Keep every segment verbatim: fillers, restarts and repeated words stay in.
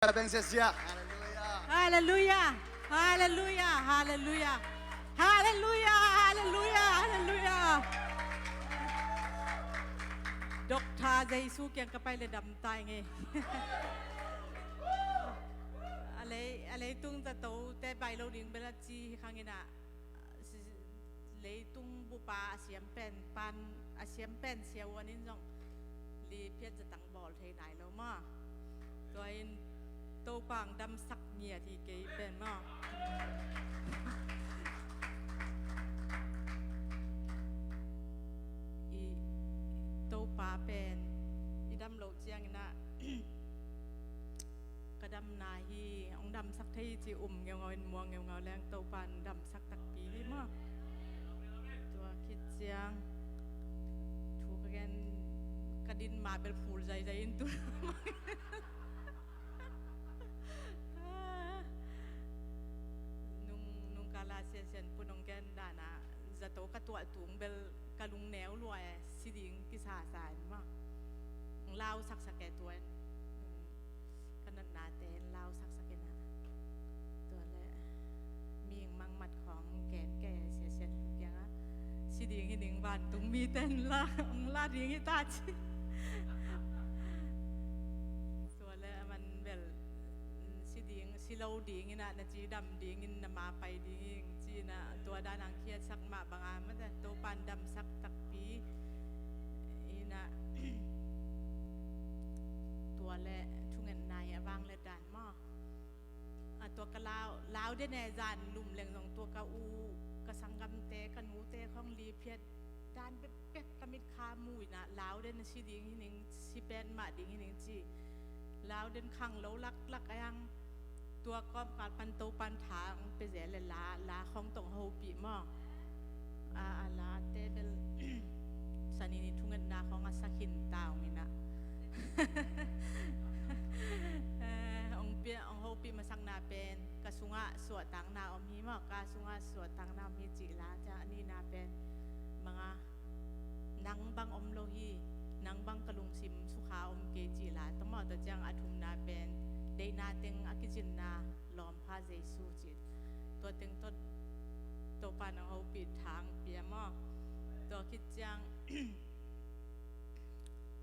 Beng siasia. Halleluia. Halleluia. Halleluia. Halleluia. Halleluia. Halleluia. Dokta Jesu kiang ka pai le dam ta ing ei. A lei, a leitung zato te bai lo ding bel a ci hi khang in ah, si-, leitung bupa a siam pen pan, a siam pen siavuan in zong li phiat zatang bawl thei nai lo maw. Tua in Topa hong damsak ngiat hi kei pen maw. I Topa pen i dam loh ciangin ah ka damna hi, hong damsak thei hi ci um ngeungau in muang ngeungau leng Topa in damsak takpi hi maw. Tua khit ciang thu ka gen, ka din ma bel phul zaizai in tu. Nung, nung kala siansian pun hong gen dan ah zato ka tuah tung bel ka lungneu lua e, si ding kisasa in maw. Hong lau saksak e tua in. Ka natnate in lau saksak in ah. Tua le mihing mangmat khawng gen kei siasia kiangah si ding hi ning, vantung mite in la, hong la ding hi ta ci. Tua le a man bel, mm, si ding, si lo ding in ah na ci, dam ding in na ma pai ding hi ci in ah tua dan hong khiatsak mah bang a mate Topa in damsak takpi in ah. Tua le thungetna hi a vang le dan maw. A tua ka lau, lau den e, zan lum leng zong tua ka u, ka sanggamte, ka nute khawng li phiat dan bekbek ka mitkha mu in ah lau den a si ding hi ning, si pen mah ding hi ning ci. Lau den khang lo laklak a yang tua kawmkal pan Topa in tha hong pia zel le la, la khawng tong hopih maw. A, a late bel Sani ni thungetna khawng a sa khin ta hong in ah. Eh, hong pia, hong hopih masakna pen ka sungah suahtakna om hi maw, ka sungah suahtakna om hi cih la, ciang a nihna pen bang a nang bang om lo hi, nang bang ka lungsim sukha om kei cih la, tua maw, tua ciang a thumna pen deihna teng a kizinna lawm pha Jesu cih. Tua teng tawh Topa in hong hopih tha hong pia maw. Tua khit ciang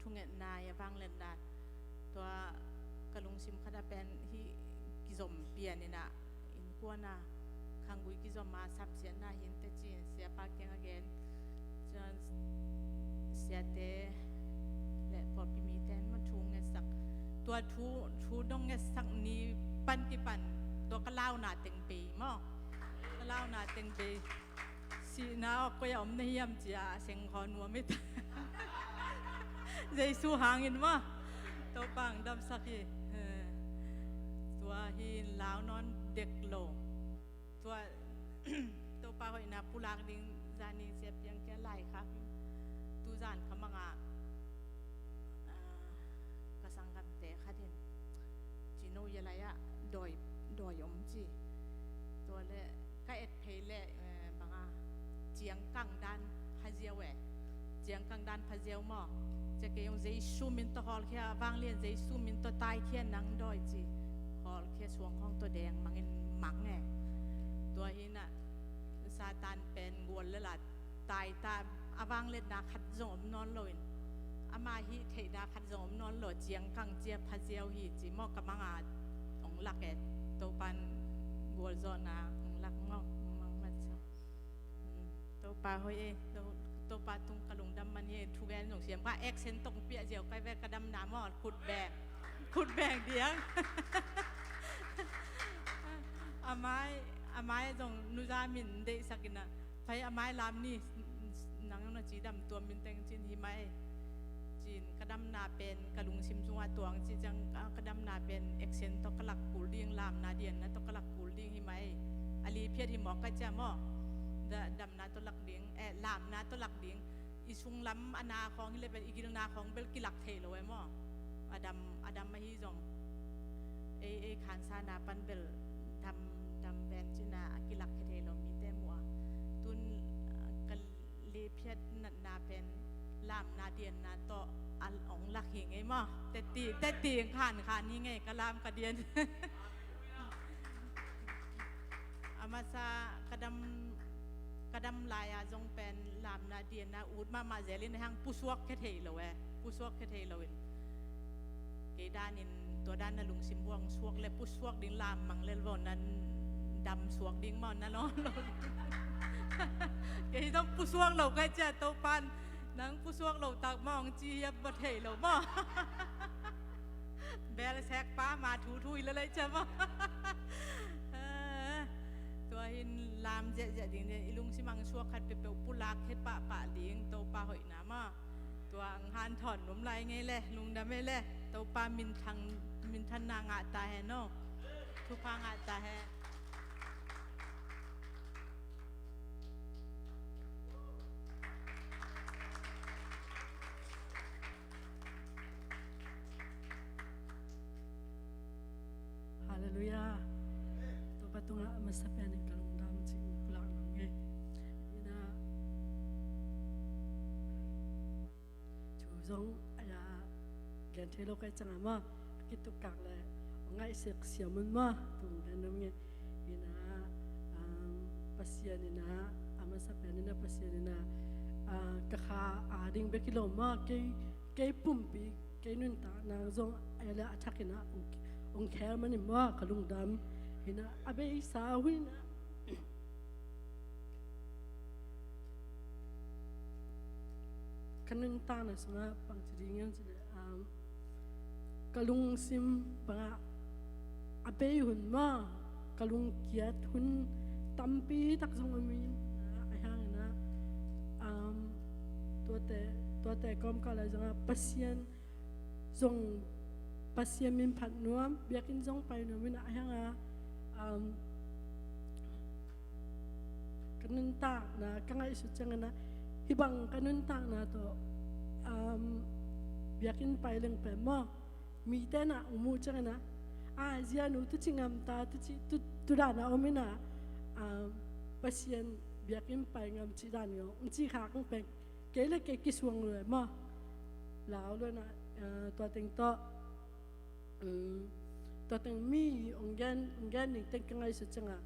thungetna hi a vang le dan tua ka lungsim khat ah pen hih kizom pian in ah innkuan ah khanggui kizom a samsiatna hi inteh ci-in siapa kiang a gen. Ciang siate le pawlpi mite in ma thu ngetsak, tua thu, thu dong ngetsak ni pan kipan tua ka launa teng bei maw. Ka launa teng bei. Sihna aw koi a om na hiam ci a seng khaw nuam hi ta. Jesu hangin maw. Topa hong damsak hi. Eh, tua hi in lau nawn dek lo. Tua Topa hoihna pulak ding zani sia piang kia lai khak in. Tu zan ka mang a, ah, ka sanggamte khat in cino ya lai ah dawi, dawi om ci. Tua le ka et phei le, eh, bang a ciangkang dan phaziau e. Ciangkang dan phaziau maw. Cia kei hong Jesu min tawh hawlkhia, vanglian Jesu min tawh taikhia nang dawi ci. Hawlkhia suang khawng tawh deng mangin mang e. Tua hi in ah Satan pen gual le la tai ta, a vangliatna khat zong om nawn lo in, ama hih theihna khat zong om nawn lo, ciangkang cia phaziau hi ci maw, ka mang a hong lak e. Topa in gualzawhna hong lak maw, hong mang mat sa. Hmm, Topa hoih e, To-, Topa tung ka lungdam man hi e, thugen zong siam ka, action tong piah ziau kai ve ka damna maw, khut beng. Khut beng diang. A mai, a mai zong nuza min deihsak in ah, pai a mai lam ni, nang na ci dam tuam min teng cin hi mai. Cin ka damna pen ka lungsim sungah tuang ci ciang ka, ka damna pen action tawh ka lak kul ding, lamna dianna tawh ka lak kul ding hi mai. A li phiat hi mawk ka cia maw. Da, damna tawh lak ding, eh, lamna tawh lak ding. I sunglam a na khawng hi le bel, i gilna khawng bel kilak thei lo e maw. A dam, a dam ahi zong. Ei, ei khansana pan bel dam, dam ven cina a kilak khia thei lo mite mu a. Tun, ah, ka liphiat natna pen Lamna dianna tawh a ong lak hi ngei maw? Teti, teti khan khan hi ngei, ka lam ka dian. A masa ka dam, ka dam lai-a zong pen lamna dianna ut mahmah zel in, a hang pusuak khia thei lo e, pusuak khia thei lo in. Kei danin tua dan na lungsim buang suak le pusuak ding lam mang le lo nan dam suak ding maw na lo lo. Kei zong pusuak lo kai cia Topan nang pusuak lo tak maw ong ci hiap ba thei lo maw? Bel sek pa ma thu thu i la lai cia maw? Tua hin lam ziahziah ding le i lungsim ang suak khat peuhpeuh pulak het pahpah ding Topa hoihna maw? Tua ang hanthawn nuam lai ngei le, lungdam e le, Topa minthang, minthanna ngah ta hen aw. Thupha ngah ta hen. Halleluiah. Topa tungah a masa pen in ka lungdam cih pulak nuam ngei. Ina thu zong a gen thei lo kai ciangah maw, a kitukkak le a ngaihsak siam un maw, tung gen nuam ngei. Ina, um, Pasian ina, a masa pen ina Pasian ina, ah, ka kha a ding bek hi lo maw, kei, kei pumpi, kei nuntakna zong a le a thak ina ong, ong khel man in maw, ka lungdam. Ina, a beisa uh ina, ka nuntakna sungah bangci ding hiam cih leh, um, ka lungsim bangah a bei hun maw, ka lungkiat hun tampi tak zong om in, a hang ina, um, tuate, tuate kawmkal lai zongah Pasian zong, Pasian min phat nuam, biakinn zong pai nuam ina a hang a, um, ka nuntakna ka ngaihsut ciangin ah, hih bang ka nuntakna tawh, um, biakinn pai leng pen maw, mite na ong muh ciangin ah, a, zia nu tuci ngam ta, tuci, tu, tu dan a om ina, um, Pasian biakinn pai ngam cih dan i ong, ong ci khak ong pen, kei le kei kisuang lua maw. Lau lua ina, uh, tua teng tawh, um, tua teng mi ong gen, ong gen ning teng ka ngaihsut ciangah,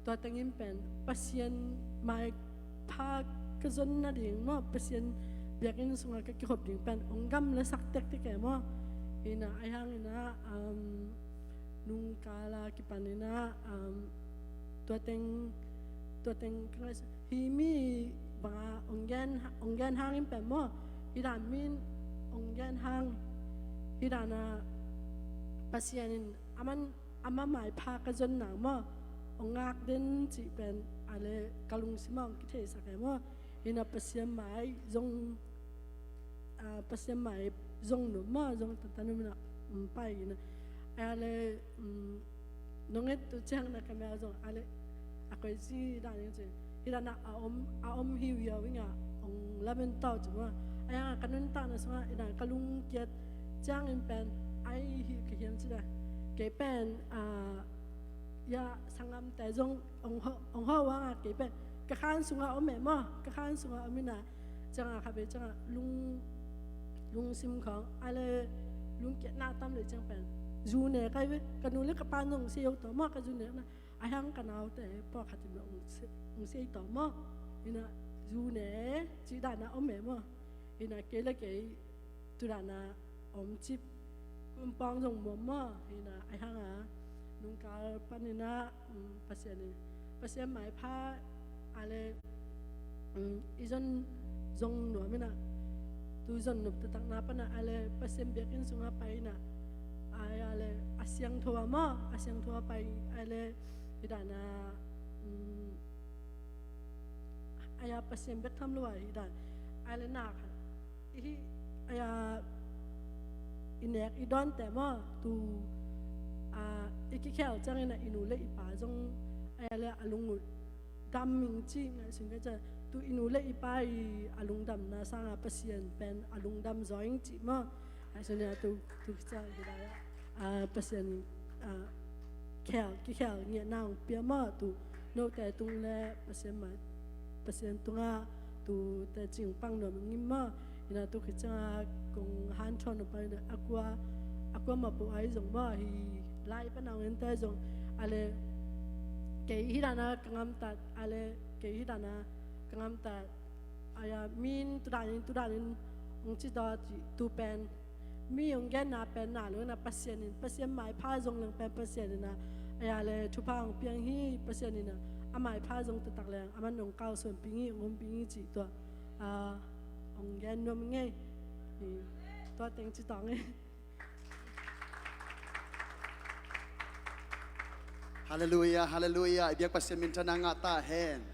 tua teng in pen Pasian maipha ka zon nading maw, Pasian biakinn sungah ka kihop ding pen ong gamlasak tektek e maw. Ina a hang ina, um, nungkal a kipan ina, um, tua teng, tua teng ka ngaihsut, hih mi banga ong gen, ong gen hangin pen maw, hih dan min ong gen hang, hih dan a Pasian in aman, ama maipha ka zon nang maw, ong ngak den cih pen a le ka lungsim ah ong kitheisak e maw. Ina Pasian mai zong, ah, Pasian mai zong nuam maw, zong tantan nuam ina, um, pai ina. A le, um, nong et tu ciang na ka mel zong a le a koi ci dan ing ci. Hih dan a om, a om hiuhiau ing a ong lamen tau ci maw. A hang a ka nuntakna sungah hih dan ka lungkiat ciangin pen ai hi ka hiam ci dan. Kei pen, ah, ya, sanggamte zong ong hawh, ong hawh vang a kei pen ka khan sungah om e maw, ka khan sungah om ina, ciangah kha bei ciangah lung, lungsim khawng a le lungkiatna tam le ciang pen zu ne kai ve, ka nu le ka pa nong sei uh tawh maw, ka zu ne na, a hang ka naute pawlkhat in ong sei, ong sei tawh maw. Ina zu ne cih dan a om e maw. Ina kei le kei tu dan a om cip, kumpawng zong muam maw. Ina a hang a nungkal pan ina, um, Pasian in, Pasian maipha a le, um, i zon zong nuam ina, tu zon nuam taktakna pan a le Pasian biakinn sungah pai ina, a, a le a siangtho a maw, a siangtho a pai a le hih dan a, um, a ya Pasian bek tham lo a hih dan a le nak i, a ya i nek i dawnte maw, tu, a, i kikhel ciangin a i nu le i pa zong a ya le a lung uh dam ing ci ngaihsun ka ciang, tu i nu le i pa i a lungdamna sanga Pasian pen a lungdam zaw ing ci maw. Ngaihsun nia tu, tu kica hi lai a, a, Pasian, a, khel, kikhel ngiahna ong pia maw, tu note tung le Pasian ma, Pasian tungah tu tecing pang nuam ing maw. Ina tu khit cianga kong hanthawn uh pa ina a kua, a kua mah po ai zong maw hi lai pana ong en tai zong. Ale kei hi dana ka ngamtat, ale kei hi dana ka ngamtat. Aya min tudanin tudanin ong ci daw ci tu pen mi ong genna pen na lo na Pasian in, Pasian maipha zong leng pen Pasian ina aya le thupha ong piang hi. Pasian ina a maipha zong taktak leng aman ong kau suan ping hi, ong hum ping hi ci tua. Ah, ong gen nuam ngei. Tua teng ci tawng e. Halleluia, halleluia. I biak Pasian minthanna ngah ta hen.